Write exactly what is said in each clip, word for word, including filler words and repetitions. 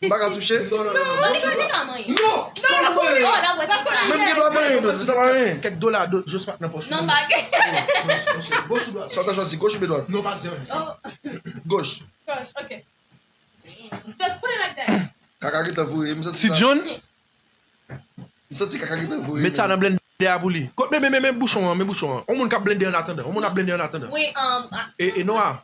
M pa ka touche. Non, non, non, non. Non, li pa te ka manyen. Non, non, non, non. Oh, la, wè, sa. Menm gen dwa manyen, non, se sa pa manyen. Kèk dola, do, Josphat nan pòch. Non, pa gen. Goch ou dwat? Sa w ta chwazi, goch oubyen dwat? Non, pa di anyen. Oh. Goch. Goch, ok. Just put it like that. Kaka gentan voye, m santi sa. Ti John? M santi kaka gentan voye. Met sa nan blendè a pou li. Kot, men, men, men, men bouchon an, men bouchon an. On moun k ap blende an atandan. On moun ap blende an atandan. Wi, um, a- E, e Noah.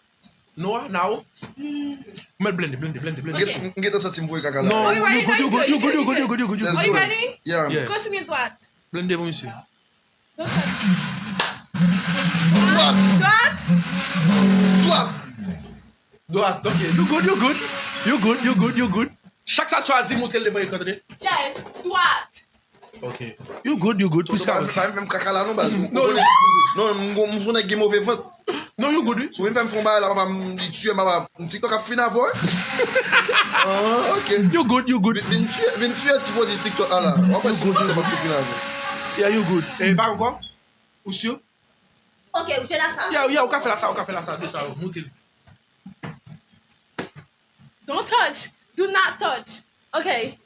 Noah, Nao. Mm. Mèt blende, blende, blende, blende. Ok. M gentan santi m voye kaka la. Non, you good, you good, you good, you good, you good, you good, you good. Are you ready? Yeah. Yeah. Goch oubyen dwat? Blende pou misye. Don't touch. Dwat. Dwat. Dwat. Dwat, ok. You good, you good. You good, you good, you good. Chak sa l chwazi, montre l devan ekran, tande. Yes, dwat. Ok. You good, you good. Tonton, pa, pa fè m kaka la non, baz. Non, non. Non, m, m, m konnen gen move vant. Non, you good, wi. Si w vin fè m fè yon bagay la, papa, m, li tiye m, papa. M TikTok ap fin avè w, wi. Ah, ok. You good, you good. Vin, vin tiye, vin tiye ti pwodui TikTok la, la. W ap wè si TikTok ap fin avè w. Yeah, you good. E, pa ankò? Ou si? Ok, ou te la sa. Yeah, yeah, ou ka fè la sa, ou ka fè la sa, de sa, monte l. Don't touch. Do not touch. Ok.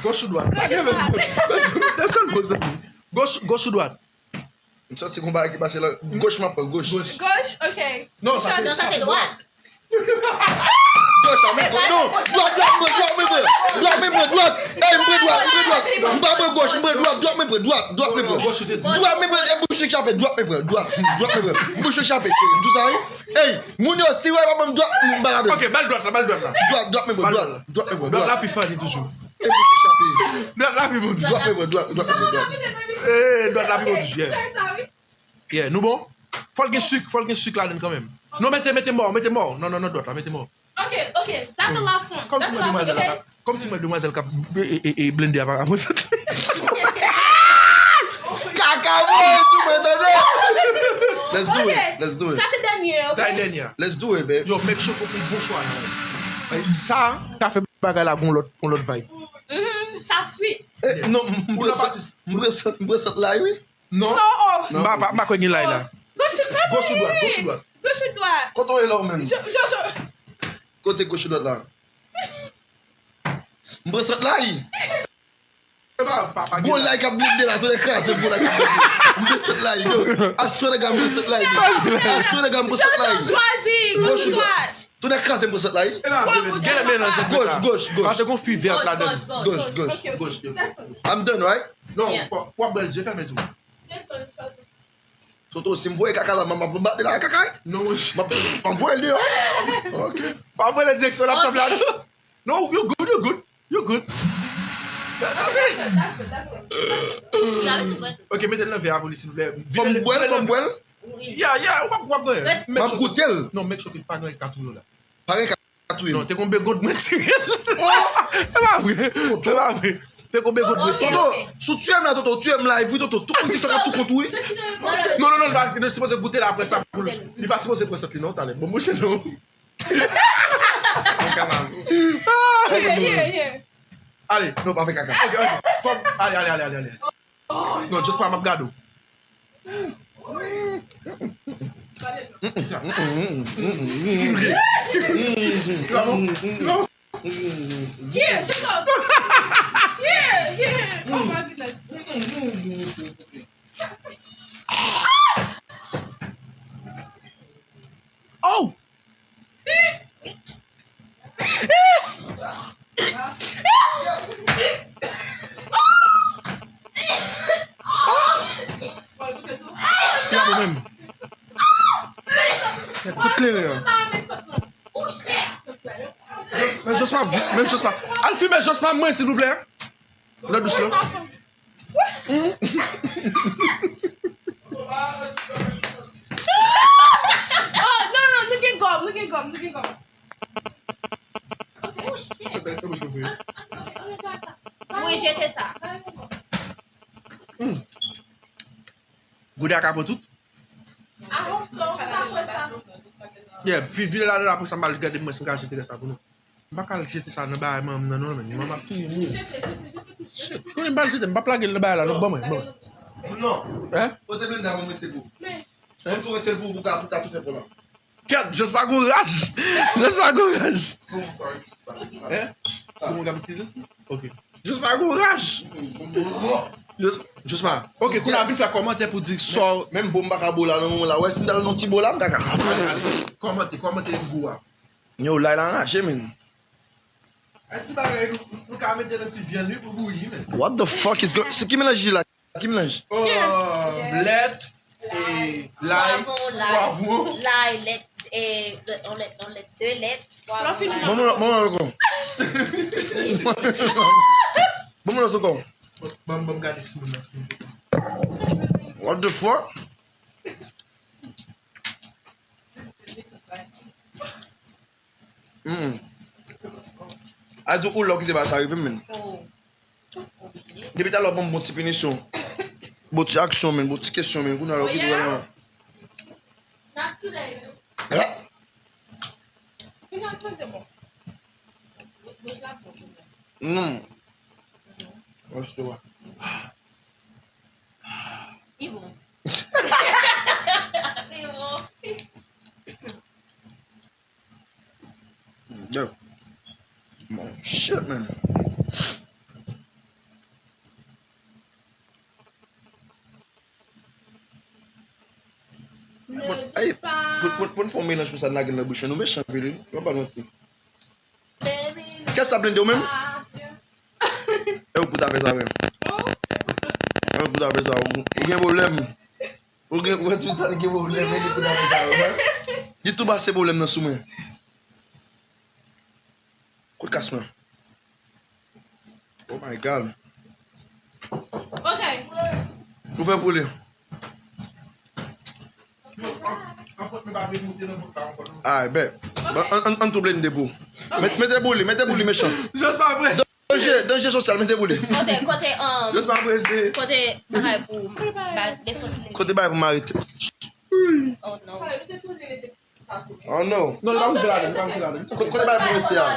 Goch ou dwat? Goch ou dwat? Pèsonn, pèsonn poze. Goch, goch ou dwat? M santi gon bagay ki pase la. Goch m ap pran, goch. Goch. Goch, ok. Non, sa se, non, sa se dwat. Goch la, men goch. Non, dwat, dwat, mwen, dwat, mwen, mwen. Dwat, mwen, mwen, dwat. Ey, m pran dwat, m pran dwat. M pa pran goch, m pran dwat, dwat, mwen, mwen, dwat, dwat, mwen, mwen. Dwat, mwen, mwen, e bouch chape, dwat, mwen, mwen, dwat, dwat, mwen, mwen. Bouch chape, cheri, m di w sa, wi. Ey, moun yo, si w wè pa ban m dwat, m pa ladan. Ok, ba l dwat la, ba l dwat la. Dwat, dwat, mwen, mwen, dwat, dwat, mwen, mwen, dwat. Dwat la pi funny toujou. E bouch chape. Dwat la pi bon toujou. Dwat, mwen, mwen, dwat, dwat, mwen, mwen, dwat. Eh, dwat la pi bon toujou, yeah. Yeah, nou bon? Fò l gen sik, fò l gen sik ladan kanmenm. Non, mete, mete mò, mete mò. Non, non, non, dwat la, mete mò. Ok, ok, that's the last one. Kòmsi mwen demwazèl la, kòmsi mwen demwazèl k ap, e, e, e, e, blende a pa ka pran sot. Kaka voye sou mwen, tande. Let's do it, let's do it. Sa se dènye, ok? Sa e dènye a. Let's do it, babe. Yo, make sure pou bon chwa la. Sa ka fè bagay la gon lòt, gon lòt vibe. Mhm, sa sweet. Eh, non, m, m pran sant, m pran sant, m pran sant la, wi. Non. Non, oh. M pa, pa, m pa kwè gen lay la. Goch ou dwat? Goch ou dwat? Goch ou dwat? Goch ou dwat? Kote w ye la ou menm? Jo, jo, jo. Kote goch ou dwat la? M pran sant lay. Gwo lay k ap blende la, tonnè kraze m, gwo lay k ap blende. M pran sant lay, yo. Aswè nèg la m pran sant lay. Aswè nèg la m pran sant lay. Chwazi, goch ou dwat? Tonnè kraze m pran sant la, wi. Goch, goch, goch. Pase gon fi vèt ladan. Goch, goch. Goch, goch. I'm done, right? Non, w ap bwè l zye fèmen tou. Toto, si m voye kaka la, m ap bat li la kaka, wi. Non, monchè. M ap, m ap voye l deyò, wi. Ok. Pa voye l direksyon laptop la, non. Non, you good, you good. You good. Ok, mete l nan vè a pou li, silvouplè. Fò m bwè l, fò m bwè l. Yeah, yeah, w ap, w ap gen. M ap goute l. Non, make sure ke pa gen katouye la. Pa gen katouye. Non, te konbe gòd mwen tire l. E pa vre. E pa vre. Te konbe gòd mwen tire l. Toto, si w tiye m la, Toto, w tiye m live, wi, Toto. Tout moun TikTok ap tou kont ou, wi. Non, non, non, li pa, li sipoze goute la apre sa pou li. Li pa sipoze pran sant li, non, talè. Bon, monchè, non. Ale, non, pa fè kaka. Ok, ok. Fòk, ale, ale, ale, ale, ale. Non, just pa m ap gade w. Ti ki vle. Non, non. Yeah, shut up. Yeah, yeah. Oh my goodness. Oh! Gade menm. Kout kleren an. Men Josma, men Josma. Al fimen Josma mwen, silvouplè. Lè dous la. Oh, non, non, nou gen gòm, nou gen gòm, nou gen gòm. Wi, jete sa. Gode a ka pran tout. Yeah, vi-, vire la, la, apre sa, m al gade mwen si m ka jete rès la pou nou. M pa ka al jete sa nan bagay manman m nan, non, men. Manman ap touye m, wi. Shit, konnen m pa al jete, m p ap lage l nan bagay la, non, ban mwen, ban mwen. Non. Hein? Pote blenda ban mwen, se pou. Hein? Pote blenda pou, pou ka, pou ka tou fè pou la. Kèt, Josma gon raj. Josma gon raj. Hein? Bon, gade si. Ok. Josma gen raj. Jos- Josma. Ok, kounye a vin fè kòmantè pou di sò. Menm bon m pa ka bo la nan moman la. Wè, si m ta nan ti bo la, m ta ka. Kòmante, kòmante gou a. Yo, lay la anraje, men. Ay, ti bagay, nou, nou ka mete nan ti vyann, wi, pou bouyi, men. What the fuck is going? Se ki melanj la? Ki melanj? Oh, lèt, e, lay, pwavwon, lay, lèt, e, on lèt, on lèt, de lèt, pwavwon, lay. Bon, bon, bon, bon. Bon, bon, bon. Ban m, ban m gade si mwen. What the fuck? Hmm. A di ou lè w kite bagay sa rive m, men. Depi talè w ban m bon ti pinisyon. Bon ti aksyon, men. Bon ti kesyon, men. Kounye a lè w kite bagay la. Hein? Non. Mwen se wa. Li bon. Li bon. Yo. Bon, shit, man. Bon, ay, pou, pou, pou n fè yon melanj konsa n lage l nan bouch nou, nou mechan anpil, wi. Mwen pa manti. Kès t ap blende w menm? E ou pou ta fè sa menm? E ou pou ta fè sa? Ou, ou gen pwoblèm. Ou gen, ou gen tout sa ki gen pwoblèm, e li pou ta fè sa menm, wi. Li tou pase pwoblèm nan sou mwen. Kout kas mwen. Oh my God. Ok. Ou fè pou li. Ay, bèt. Bon, ann, ann, ann tou blende pou. Met, mete pou li, mete pou li, mechan. Josma prese. Danje, danje sosyal, mete pou li. Kote, kote, um, Josma prese. Kote bagay pou ba, defo ti. Kote bagay pou m arete. Oh, non. Oh, no. Non, li pa mete ladan, li pa mete ladan. Kote, kote bagay pou mesye a?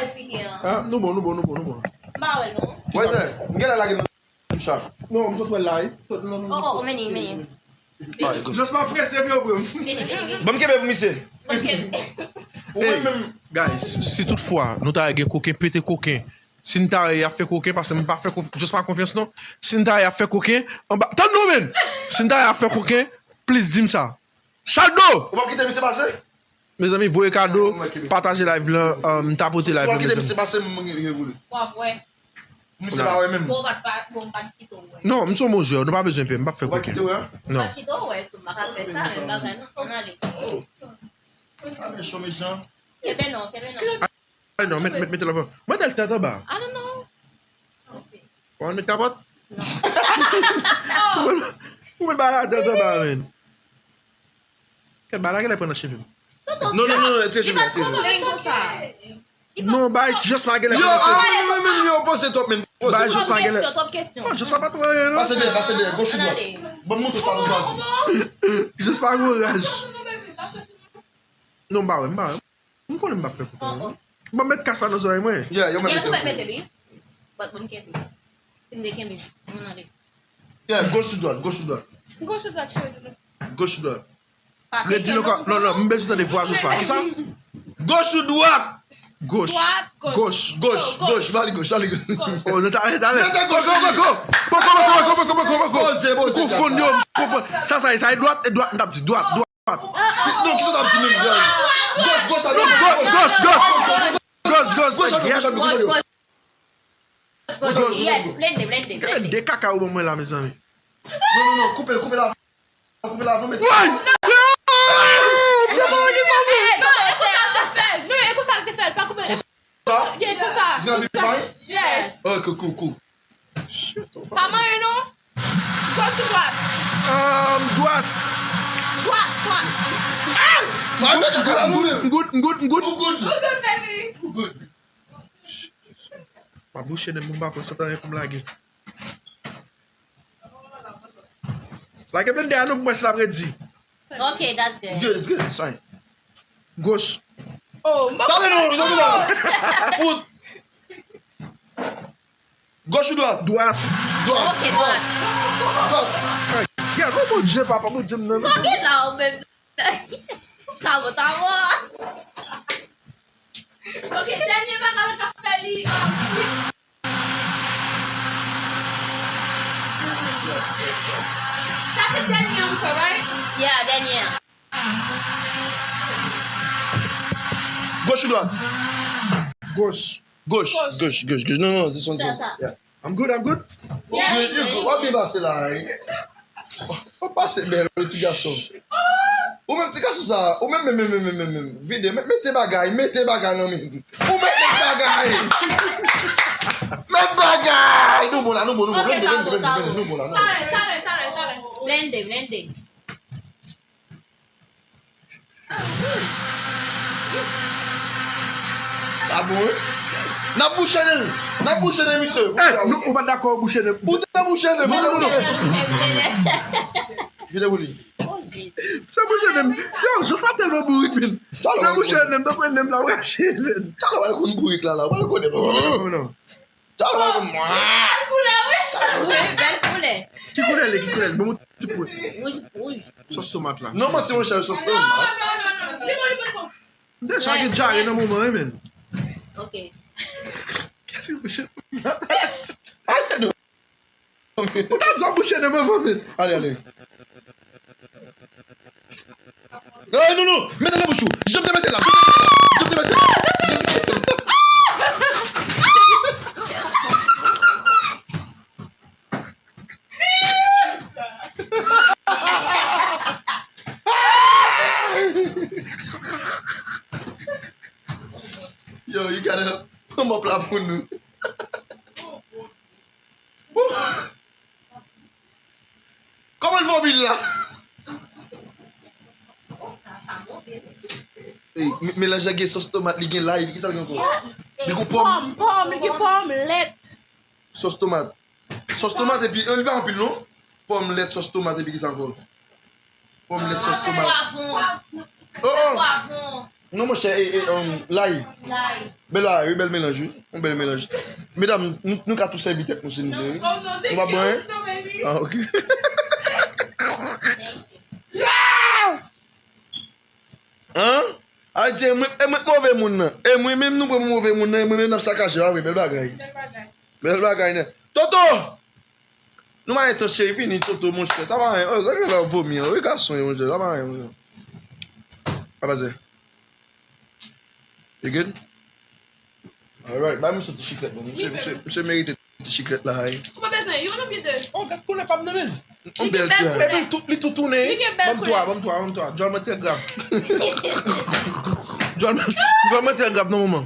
Hein? Nou bon, nou bon, nou bon, nou bon. M pa wè l, non. Wè, se, m genlè lage l nan douch la. Non, m sot wè l la, wi. Sot, non, non, non. Oh, oh, oh, vini, vini. Josma prese, bro, bro. Vini, vini, vini. Ban m kenbe pou misye. Ban m kenbe. Ou wè menm. Guys, si toutfwa nou ta gen koken, pete koken, si n ta y ap fè koken, paske m pa fè konf-, Josma konfyans, non. Si n ta y ap fè koken, anba, tann non, men. Si n ta y ap fè koken, plis di m sa. Chaldo! Ou p ap kite misye pase? Mezanmi, voye kado, pataje live lan, um, tapote live lan, mezanmi. Si w ap kite misye pase, mwen gen pou li. W ap wè. Misye pa wè menm. Bon, m pa t pa, bon, m pa t kite w wè. Non, m se yon bon jwè, nou pa bezwen pè, m p ap fè koken. Ou pa kite w wè? Non. M pa t kite w wè, so m pa ka fè sa, men bagay nou, ann ale. Oh. Sa mechan, mechan. Kenbe non, kenbe non. Ale non, met, met, mete l anvan. Mwen tèl tèt anba. I don't know. Ou met kapòt? Non. Ou met, ou met bagay la tèt anba, men. Kèt bagay la genlè pran nan cheve m. Non, non, non, non, retire cheve, retire cheve. Non, bay, Josma genlè pran nan cheve m. Yo, ah, men, men, men, yo, poze twòp, men, poze. Bay, Josma genlè. Twòp kesyon, twòp kesyon. Non, Josma pa twò anyen, non. Pase dèyè, pase dèyè, goch ou dwat. Ban m montre sa nou chwazi. Josma gen raj. Non, m pa wè, m pa wè. M konnen m p ap fè koken. Oh, oh. Ban m met kas la nan zòrèy mwen. Yeah, yo mèt mete. Ou mèt mete, wi. But bon, kenbe. Si m te kenbe, mwen ale. Yeah, goch ou dwat, goch ou dwat. Goch ou dwat, cheri doudou? Goch ou dwat. Redi l ankò. Non, non, m bezwen tande vwa Josma. Kisa? Goch ou dwat? Goch. Dwat, goch. Goch, goch, goch. Ba li goch, ba li goch. Oh, nou talè, talè. Mete goch. Poko, poko, poko. Poko, poko, poko, poko, poko. Poze, poze. Konfonn yo, konfonn. Sa, sa, sa, e dwat, e dwat, m t ap di dwat, dwat. Non, kisa w t ap di menm, bro? Goch, goch, goch, goch, goch. Goch, goch, goch. Goch, goch, goch. Goch, goch. Yes, blende, blende, blende. Gade de kaka ou ban mwen la, mezanmi. Non, non, non, koupe l, koupe l avan. Koupe l avan, mezanmi. Woy! Non, e konsa l te fè l. Non, e konsa l te fè l. Pa koupe. Sa? Yeah, konsa. Di nan bifay? Yes. Ok, cool, cool. Pa manyen non. Goch ou dwat? Um, dwat. Dwat, dwat. Ah! M goud, m goud, m goud, m goud. Ou goud, baby. Ou goud. M ap bouche nen m, m pa pran santan anyen pou m lage. Lage blende a non pou mwen si l ap redi. Ok, that's good. Good, it's good, it's fine. Goch. Oh, m pa... Tande non, tande non. Fout. Goch ou dwat? Dwat. Dwat. Ok, dwat. Dwat. Ay, gad, oh, Bondye, papa, Bondye m nan. Sa w gen la, ou menm? Tamo, tamo. Ok, dènye bagay nou ka fè li, um, Yeah, dènye a. Goch ou dwat? Goch. Goch, goch, goch, goch. Non, non, this one, this one. Yeah. I'm good, I'm good. Yeah. You, you good. W ap byen pase la, wi. W ap pase bèl, wi, ti gason. Ou menm ti gason sa, ou menm, menm, menm, menm, menm, menm. Vide, met, mete bagay, mete bagay nan men. Ou met, met bagay. Met bagay. Nou bon la, nou bon, nou bon. Ok, blende, sa blende, bon, blende, sa blende, bon. Nou bon la, nou bon. Talè, talè, talè, talè. Blende, blende. Sa bon, wi. N ap bouchene l. N ap bouchene misye. Eh, nou, ou pa dakò bouchene. Ou te bouchene, ou te bouchene. Vide pou li. Se bouchene m. Yo, Joshua tèlman bourik, men. Se bouchene m, tankou ennmi m la rache, men. Talè w al konn bourik la, la. W al konn. Non, non, non. Talè w al konn. Bèl koulè, wi. Wi, bèl koulè. Ki koulè li, ki koulè li? Bon, ti pou. Wouj, wouj. Sòs tomat la. Non, manti, monchè, sòs tomat. Non, non, non, non. Li bon, li bon, li bon. M te chage dyare nan moman, wi, men. Ok. Kèsi bouchene? Ale, non. Ou ta di w bouchene m anvan, men. Ale, ale. Ey, non, non, mete nan bouch ou. Jan m te mete la, jan m te mete la, jan m te mete la, jan m te mete la. Yo, you gotta pump up la pou nou. Kòman l vomi la? Ey, me-, melanj la gen sòs tomat, li gen lay, epi kisa l gen ankò? Li gen pòm. Pòm, pòm, li gen pòm, lèt. Sòs tomat. Sòs tomat epi, eh, li pa anpil non. Pòm, lèt, sòs tomat epi kisa ankò? Pòm, lèt, sòs tomat. Oh, oh. Non, monchè, e, e, um, lay. Lay. Bèl bagay, wi, bèl melanj, wi. Yon bèl melanj. Medam, nou, nou ka tou sèvi tèt nou si nou vle, wi. Nou pa bwen? Ah, ok. An? Ayiti, e mwen, e mwen k move moun nan. E mwen menm nou pran pou move moun nan, e mwen menm n ap sakaje, pa vre? Bèl bagay. Bèl bagay, nèt. Toto! Nou pa gen tan, cheri, vini, Toto, monchè. Sa pa anyen. Oh, sa gen lè w vomi an. Wi, gason, monchè. Sa pa anyen, monchè. Apa se. You good? Alright. Bay misye ti chiklèt, non. Misye, misye, misye merite ti chiklèt la, wi. Ou pa bezwen youn oubyen de? Oh, gad koulè pa m nan men. On bèl ti, wi. Epi tout, li tou tounen. Li gen bèl koulè. Ban m twa, ban m twa, ban m twa. Djòl mwen trè grav. Djòl mwen, djòl mwen trè grav nan moman.